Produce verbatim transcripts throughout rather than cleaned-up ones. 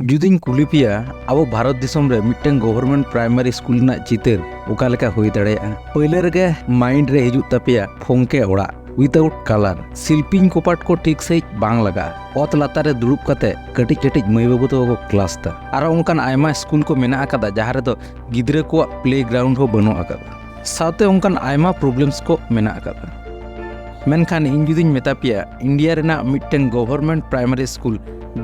ᱡᱩᱫᱤᱧ ᱠᱩᱞᱤ ᱯᱮᱭᱟ, ᱟᱵᱚ ᱵᱷᱟᱨᱚᱛ ᱫᱤᱥᱚᱢ ᱨᱮ ᱢᱤᱫᱴᱟᱝ ᱜᱚᱵᱷᱚᱨᱢᱮᱱᱴ ᱯᱨᱟᱭᱢᱟᱨᱤ ᱥᱠᱩᱞ ᱨᱮᱱᱟᱜ ᱪᱤᱛᱟᱹᱨ ᱚᱠᱟ ᱞᱮᱠᱟ ᱦᱩᱭ ᱫᱟᱲᱮᱭᱟᱜᱼᱟ, ᱯᱟᱹᱭᱞᱟᱹ ᱨᱮᱜᱮ ᱢᱟᱭᱤᱱᱰ ᱨᱮ ᱦᱤᱡᱩᱜ ᱛᱟᱯᱮᱭᱟ ᱯᱷᱚᱝᱠᱮ ᱚᱲᱟᱜ, ᱩᱭᱤᱛᱟᱣᱩᱴ ᱠᱟᱞᱟᱨ᱾ ᱥᱤᱞᱯᱤᱧ ᱠᱚᱯᱟᱴ ᱠᱚ ᱴᱷᱤᱠ ᱥᱟᱺᱦᱤᱡ ᱵᱟᱝ ᱞᱟᱜᱟᱜᱼᱟ᱾ ᱚᱛ ᱞᱟᱛᱟᱨ ᱨᱮ ᱫᱩᱲᱩᱵ ᱠᱟᱛᱮ ᱠᱟᱹᱴᱤᱡ ᱠᱟᱹᱴᱤᱡ ᱢᱟᱹᱭ ᱵᱟᱹᱵᱩ ᱛᱟᱠᱚ ᱠᱚ ᱠᱞᱟᱥ ᱫᱟ᱾ ᱟᱨᱚ ᱚᱱᱠᱟᱱ ᱟᱭᱢᱟ ᱥᱠᱩᱞ ᱠᱚ ᱢᱮᱱᱟᱜ ᱟᱠᱟᱫᱟ, ᱡᱟᱦᱟᱸ ᱨᱮᱫᱚ ᱜᱤᱫᱽᱨᱟᱹ ᱠᱚᱣᱟᱜ ᱯᱞᱮ ᱜᱨᱟᱣᱩᱱᱰ ᱦᱚᱸ ᱵᱟᱹᱱᱩᱜ ᱟᱠᱟᱫᱟ᱾ ᱥᱟᱶᱛᱮ ᱚᱱᱠᱟᱱ ᱟᱭᱢᱟ ᱯᱨᱚᱵᱞᱮᱢᱥ ᱠᱚ ᱢᱮᱱᱟᱜ ᱟᱠᱟᱫᱟ᱾ ᱢᱮᱱᱠᱷᱟᱱ ᱤᱧ ᱡᱩᱫᱤᱧ ᱢᱮᱛᱟ ᱯᱮᱭᱟ, ᱤᱱᱰᱤᱭᱟ ᱨᱮᱱᱟᱜ ᱢᱤᱫᱴᱟᱝ ᱜᱚᱵᱷᱚᱨᱢᱮᱱᱴ ᱯᱨᱟᱭᱢᱟᱨᱤ ᱥᱠᱩᱞ,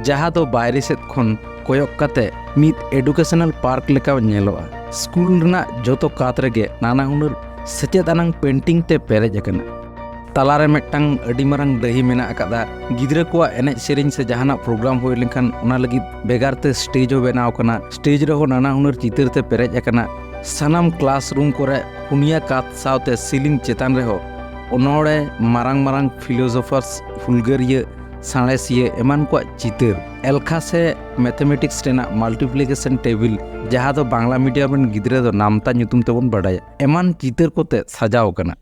ᱡᱟᱦᱟᱸ ᱫᱚ ᱵᱟᱭᱨᱮ ᱥᱮᱫ ᱠᱷᱚᱱ ᱠᱚᱭᱚᱜ ᱠᱟᱛᱮ ᱢᱤᱫ ᱮᱰᱩᱠᱮᱥᱚᱱᱟᱞ ᱯᱟᱨᱠ ᱞᱮᱠᱟ ᱧᱮᱞᱚᱜᱼᱟ᱾ ᱥᱠᱩᱞ ᱨᱮᱱᱟᱜ ᱡᱚᱛᱚ ᱠᱟᱸᱛ ᱨᱮᱜᱮ ᱱᱟᱱᱟ ᱦᱩᱱᱟᱹᱨ ᱥᱮᱪᱮᱫ ᱟᱱᱟᱝ ᱯᱮᱱᱴᱤᱝ ᱛᱮ ᱯᱮᱨᱮᱡ ᱟᱠᱟᱱᱟ᱾ ᱛᱟᱞᱟᱨᱮ ᱢᱤᱫᱴᱟᱝ ᱟᱹᱰᱤ ᱢᱟᱨᱟᱝ ᱰᱟᱹᱦᱤ ᱢᱮᱱᱟᱜ ᱟᱠᱟᱫᱟ᱾ ᱜᱤᱫᱽᱨᱟᱹ ᱠᱚᱣᱟᱜ ᱮᱱᱮᱡ ᱥᱮᱨᱮᱧ ᱥᱮ ᱡᱟᱦᱟᱱᱟᱜ ᱯᱨᱳᱜᱨᱟᱢ ᱦᱩᱭ ᱞᱮᱱᱠᱷᱟᱱ ᱚᱱᱟ ᱞᱟᱹᱜᱤᱫ ᱵᱷᱮᱜᱟᱨ ᱛᱮ ᱥᱴᱮᱡᱽ ᱦᱚᱸ ᱵᱮᱱᱟᱣ ᱟᱠᱟᱱᱟ᱾ ᱥᱴᱮᱡᱽ ᱨᱮᱦᱚᱸ ᱱᱟᱱᱟ ᱦᱩᱱᱟᱹᱨ ᱪᱤᱛᱟᱹᱨ ᱛᱮ ᱯᱮᱨᱮᱡ ᱟᱠᱟᱱᱟ᱾ ᱥᱟᱱᱟᱢ ᱠᱞᱟᱥᱨᱩᱢ ᱠᱚᱨᱮ ᱯᱩᱱᱭᱟ ᱠᱟᱸᱛ ᱥᱟᱶᱛᱮ ᱥᱤᱞᱤᱝ ᱪᱮᱛᱟᱱ ᱨᱮᱦᱚᱸ ᱚᱱᱚᱬᱦᱮ, ᱢᱟᱨᱟᱝ ᱢᱟᱨᱟᱝ ᱯᱷᱤᱞᱳᱥᱚᱯᱷᱟᱨᱥ, ᱦᱩᱞᱜᱟᱹᱨᱤᱭᱟᱹ, ᱥᱟᱬᱮᱥᱤᱭᱟᱹ ᱮᱢᱟᱱ ᱠᱚᱣᱟᱜ ᱪᱤᱛᱟᱹᱨ᱾ ᱮᱞᱠᱷᱟ ᱥᱮ ᱢᱮᱛᱷᱮᱢᱮᱴᱤᱠᱥ ᱨᱮᱱᱟᱜ ᱢᱟᱞᱴᱤᱯᱞᱤᱠᱮᱥᱚᱱ ᱴᱮᱵᱤᱞ, ᱡᱟᱦᱟᱸ ᱫᱚ ᱵᱟᱝᱞᱟ ᱢᱤᱰᱤᱭᱟᱢ ᱨᱮᱱ ᱜᱤᱫᱽᱨᱟᱹ ᱫᱚ ᱱᱟᱢᱛᱟ ᱧᱩᱛᱩᱢ ᱛᱮᱵᱚᱱ ᱵᱟᱰᱟᱭᱟ, ᱮᱢᱟᱱ ᱪᱤᱛᱟᱹᱨ ᱠᱚᱛᱮ ᱥᱟᱡᱟᱣ ᱟᱠᱟᱱᱟ᱾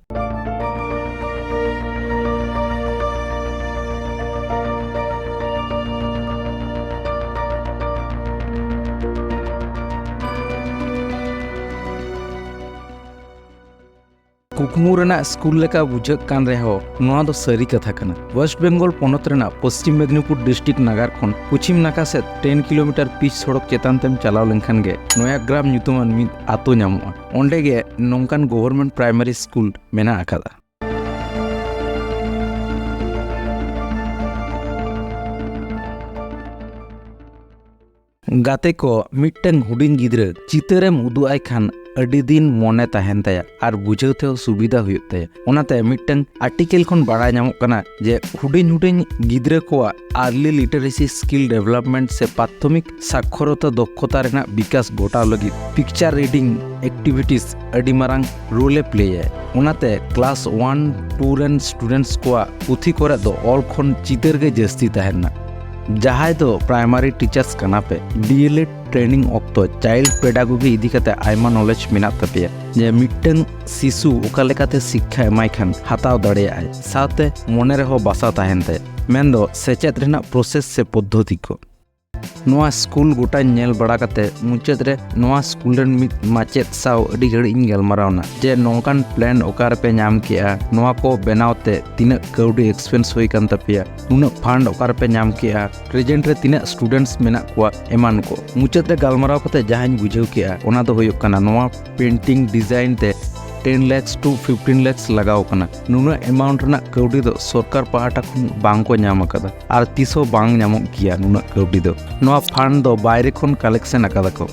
ᱠᱩᱠᱢᱩ ᱨᱮᱱᱟᱜ ᱥᱠᱩᱞ ᱞᱮᱠᱟ ᱵᱩᱡᱷᱟᱹᱜ ᱠᱟᱱ ᱨᱮᱦᱚᱸ, ᱱᱚᱣᱟ ᱫᱚ ᱥᱟᱹᱨᱤ ᱠᱟᱛᱷᱟ ᱠᱟᱱᱟ᱾ ᱳᱭᱮᱥᱴ ᱵᱮᱝᱜᱚᱞ ᱯᱚᱱᱚᱛ ᱨᱮᱱᱟᱜ ᱯᱚᱥᱪᱤᱢ ᱢᱮᱫᱽᱱᱤᱯᱩᱨ ᱰᱤᱥᱴᱨᱤᱠᱴ ᱱᱟᱜᱟᱨ ᱠᱷᱚᱱ ᱯᱚᱪᱷᱤᱢ ᱱᱟᱠᱷᱟ ᱥᱮᱫ ᱴᱮᱱ ᱠᱤᱞᱳᱢᱤᱴᱟᱨ ᱯᱤᱪ ᱥᱚᱲᱚᱠ ᱪᱮᱛᱟᱱ ᱛᱮᱢ ᱪᱟᱞᱟᱣ ᱞᱮᱱᱠᱷᱟᱱ ᱜᱮ ᱱᱚᱭᱟᱜᱨᱟᱢ ᱧᱩᱛᱩᱢᱟᱱ ᱢᱤᱫ ᱟᱛᱳ ᱧᱟᱢᱚᱜᱼᱟ᱾ ᱚᱸᱰᱮ ᱜᱮ ᱱᱚᱝᱠᱟᱱ ᱜᱚᱵᱷᱚᱨᱢᱮᱱᱴ ᱯᱨᱟᱭᱢᱟᱨᱤ ᱥᱠᱩᱞ ᱢᱮᱱᱟᱜ ᱟᱠᱟᱫᱟ᱾ ᱜᱟᱛᱮ ᱠᱚ, ᱢᱤᱫᱴᱟᱝ ᱦᱩᱰᱤᱧ ᱜᱤᱫᱽᱨᱟᱹ ᱪᱤᱛᱟᱹᱨᱮᱢ ᱩᱫᱩᱜ ᱟᱭ ᱠᱷᱟᱱ ᱟᱹᱰᱤ ᱫᱤᱱ ᱢᱚᱱᱮ ᱛᱟᱦᱮᱱ ᱛᱟᱭᱟ ᱟᱨ ᱵᱩᱡᱷᱟᱹᱣ ᱛᱮᱦᱚᱸ ᱥᱩᱵᱤᱫᱷᱟ ᱦᱩᱭᱩᱜ ᱛᱟᱭᱟ᱾ ᱚᱱᱟᱛᱮ ᱢᱤᱫᱴᱟᱝ ᱟᱨᱴᱤᱠᱮᱞ ᱠᱷᱚᱱ ᱵᱟᱲᱟᱭ ᱧᱟᱢᱚᱜ ᱠᱟᱱᱟ ᱡᱮ ᱦᱩᱰᱤᱧ ᱦᱩᱰᱤᱧ ᱜᱤᱫᱽᱨᱟᱹ ᱠᱚᱣᱟᱜ early literacy skill development ᱥᱮ ᱯᱨᱟᱛᱷᱚᱢᱤᱠ ᱥᱟᱠᱷᱚᱨᱚᱛᱟ ᱫᱚᱠᱷᱚᱛᱟ ᱨᱮᱱᱟᱜ ᱵᱤᱠᱟᱥ ᱜᱷᱚᱴᱟᱣ ᱞᱟᱹᱜᱤᱫ picture reading activities ᱟᱹᱰᱤ ᱢᱟᱨᱟᱝ ᱨᱳᱞ ᱮ ᱯᱞᱮᱭᱟ᱾ ᱚᱱᱟᱛᱮ ᱠᱞᱟᱥ ᱳᱣᱟᱱ ᱴᱩ ᱨᱮᱱ ᱥᱴᱩᱰᱮᱱᱴᱥ ᱠᱚᱣᱟᱜ ᱯᱩᱛᱷᱤ ᱠᱚᱨᱮ ᱫᱚ ᱚᱞ ᱠᱷᱚᱱ ᱪᱤᱛᱟᱹᱨ ᱜᱮ ᱡᱟᱹᱥᱛᱤ ᱛᱟᱦᱮᱱᱟ᱾ ᱡᱟᱦᱟᱸᱭ ᱫᱚ ᱯᱨᱟᱭᱢᱟᱨᱤ ᱴᱤᱪᱟᱨᱥ ᱠᱟᱱᱟ ᱯᱮ, ᱰᱤ ᱮᱞ ᱮᱰ ᱴᱨᱮᱱᱤᱝ ᱚᱠᱛᱚ ᱪᱟᱭᱤᱞᱰ ᱯᱮᱰᱟᱜᱚᱜᱤ ᱤᱫᱤ ᱠᱟᱛᱮ ᱟᱭᱢᱟ ᱱᱚᱞᱮᱡᱽ ᱢᱮᱱᱟᱜ ᱛᱟᱯᱮᱭᱟ ᱡᱮ ᱢᱤᱫᱴᱟᱝ ᱥᱤᱥᱩ ᱚᱠᱟ ᱞᱮᱠᱟᱛᱮ ᱥᱤᱠᱠᱷᱟ ᱮᱢᱟᱭ ᱠᱷᱟᱱ ᱦᱟᱛᱟᱣ ᱫᱟᱲᱮᱭᱟᱜᱼᱟᱭ, ᱥᱟᱶᱛᱮ ᱢᱚᱱᱮ ᱨᱮᱦᱚᱸ ᱵᱟᱥᱟ ᱛᱟᱦᱮᱱ ᱛᱟᱭᱟ, ᱢᱮᱱᱫᱚ ᱥᱮᱪᱮᱫ ᱨᱮᱱᱟᱜ ᱯᱨᱚᱥᱮᱥ ᱥᱮ ᱯᱚᱫᱽᱫᱷᱚᱛᱤ ᱠᱚ᱾ ᱱᱚᱣᱟ ᱥᱠᱩᱞ ᱜᱚᱴᱟᱧ ᱧᱮᱞ ᱵᱟᱲᱟ ᱠᱟᱛᱮ ᱢᱩᱪᱟᱹᱫ ᱨᱮ ᱱᱚᱣᱟ ᱥᱠᱩᱞ ᱨᱮᱱ ᱢᱤᱫ ᱢᱟᱪᱮᱫ ᱥᱟᱶ ᱟᱹᱰᱤ ᱜᱷᱟᱹᱲᱤᱡ ᱤᱧ ᱜᱟᱞᱢᱟᱨᱟᱣ ᱮᱱᱟ ᱡᱮ ᱱᱚᱝᱠᱟᱱ ᱯᱞᱮᱱ ᱚᱠᱟ ᱨᱮᱯᱮ ᱧᱟᱢ ᱠᱮᱜᱼᱟ, ᱱᱚᱣᱟ ᱠᱚ ᱵᱮᱱᱟᱣ ᱛᱮ ᱛᱤᱱᱟᱹᱜ ᱠᱟᱹᱣᱰᱤ ᱮᱠᱥᱯᱮᱱᱥ ᱦᱩᱭ ᱠᱟᱱ ᱛᱟᱯᱮᱭᱟ, ᱱᱩᱱᱟᱹᱜ ᱯᱷᱟᱱᱰ ᱚᱠᱟ ᱨᱮᱯᱮ ᱧᱟᱢ ᱠᱮᱜᱼᱟ, ᱯᱨᱮᱡᱮᱱᱴ ᱨᱮ ᱛᱤᱱᱟᱹᱜ ᱥᱴᱩᱰᱮᱱᱴᱥ ᱢᱮᱱᱟᱜ ᱠᱚᱣᱟ, ᱮᱢᱟᱱ ᱠᱚ᱾ ᱢᱩᱪᱟᱹᱫ ᱨᱮ ᱜᱟᱞᱢᱟᱨᱟᱣ ᱠᱟᱛᱮ ᱡᱟᱦᱟᱸᱧ ᱵᱩᱡᱷᱟᱹᱣ ᱠᱮᱜᱼᱟ ᱚᱱᱟ ᱫᱚ ᱦᱩᱭᱩᱜ ᱠᱟᱱᱟ ᱱᱚᱣᱟ ᱯᱮᱱᱴᱤᱝ ᱰᱤᱡᱟᱭᱤᱱ ᱛᱮ ten lakhs to fifteen lakhs ᱞᱟᱜᱟᱣ ᱠᱟᱱᱟ᱾ ᱱᱩᱱᱟᱹᱜ ᱮᱢᱟᱣᱩᱱᱴ ᱨᱮᱱᱟᱜ ᱠᱟᱹᱣᱰᱤ ᱫᱚ ᱥᱚᱨᱠᱟᱨ ᱯᱟᱦᱴᱟ ᱠᱷᱚᱱ ᱵᱟᱝ ᱠᱚ ᱧᱟᱢ ᱟᱠᱟᱫᱟ ᱟᱨ ᱛᱤᱥ ᱦᱚᱸ ᱵᱟᱝ ᱧᱟᱢᱚᱜ ᱜᱮᱭᱟ ᱱᱩᱱᱟᱹᱜ ᱠᱟᱹᱣᱰᱤ ᱫᱚ᱾ ᱱᱚᱣᱟ ᱯᱷᱟᱱᱰ ᱫᱚ ᱵᱟᱭᱨᱮ ᱠᱷᱚᱱ ᱠᱟᱞᱮᱠᱥᱚᱱ ᱟᱠᱟᱫᱟ ᱠᱚ᱾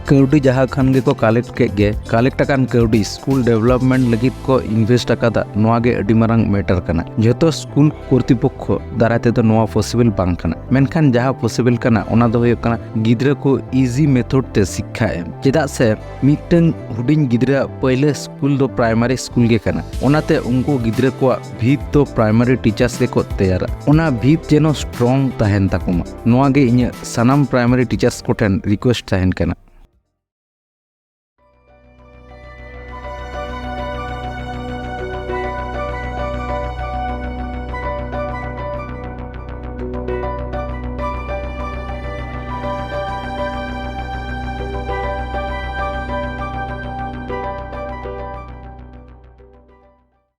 ᱠᱟᱹᱣᱰᱤ ᱡᱟᱦᱟᱸ ᱠᱷᱟᱱ ᱜᱮᱠᱚ ᱠᱟᱞᱮᱠᱴ ᱠᱮᱫ ᱜᱮ, ᱠᱟᱞᱮᱠᱴ ᱟᱠᱟᱱ ᱠᱟᱹᱣᱰᱤ ᱥᱠᱩᱞ ᱰᱮᱵᱷᱞᱚᱯᱢᱮᱱᱴ ᱞᱟᱹᱜᱤᱫ ᱠᱚ ᱤᱱᱵᱷᱮᱥᱴ ᱟᱠᱟᱫᱟ, ᱱᱚᱣᱟ ᱜᱮ ᱟᱹᱰᱤ ᱢᱟᱨᱟᱝ ᱢᱮᱴᱟᱨ ᱠᱟᱱᱟ᱾ ᱡᱷᱚᱛᱚ ᱥᱠᱩᱞ ᱠᱚᱨᱛᱤᱯᱚᱠᱠᱷᱚ ᱫᱟᱨᱟᱭ ᱛᱮᱫᱚ ᱱᱚᱣᱟ ᱯᱚᱥᱤᱵᱚᱞ ᱵᱟᱝ ᱠᱟᱱᱟ, ᱢᱮᱱᱠᱷᱟᱱ ᱡᱟᱦᱟᱸ ᱯᱚᱥᱤᱵᱚᱞ ᱠᱟᱱᱟ ᱚᱱᱟ ᱫᱚ ᱦᱩᱭᱩᱜ ᱠᱟᱱᱟ ᱜᱤᱫᱽᱨᱟᱹ ᱠᱚ ᱤᱡᱤ ᱢᱮᱛᱷᱚᱰ ᱛᱮ ᱥᱤᱠᱠᱷᱟ ᱮᱢ᱾ ᱪᱮᱫᱟᱜ ᱥᱮ ᱢᱤᱫᱴᱟᱝ ᱦᱩᱰᱤᱧ ᱜᱤᱫᱽᱨᱟᱹᱣᱟᱜ ᱯᱟᱹᱭᱞᱟᱹ ᱥᱠᱩᱞ ᱫᱚ ᱯᱨᱟᱭᱢᱟᱨᱤ ᱥᱠᱩᱞ ᱜᱮ ᱠᱟᱱᱟ, ᱚᱱᱟᱛᱮ ᱩᱱᱠᱩ ᱜᱤᱫᱽᱨᱟᱹ ᱠᱚᱣᱟᱜ ᱵᱷᱤᱛ ᱫᱚ ᱯᱨᱟᱭᱢᱟᱨᱤ ᱴᱤᱪᱟᱨᱥ ᱜᱮᱠᱚ ᱛᱮᱭᱟᱨᱟ᱾ ᱚᱱᱟ ᱵᱷᱤᱛ ᱡᱮᱱᱚ ᱥᱴᱨᱚᱝ ᱛᱟᱦᱮᱱ ᱛᱟᱠᱚ ᱢᱟ, ᱱᱚᱣᱟ ᱜᱮ ᱤᱧᱟᱹᱜ ᱥᱟᱱᱟᱢ ᱯᱨᱟᱭᱢᱟᱨᱤ ᱴᱤᱪᱟᱨᱥ ᱠᱚᱴᱷᱮᱱ ᱨᱤᱠᱩᱭᱮᱥᱴ ᱛᱟᱦᱮᱱ ᱠᱟᱱᱟ᱾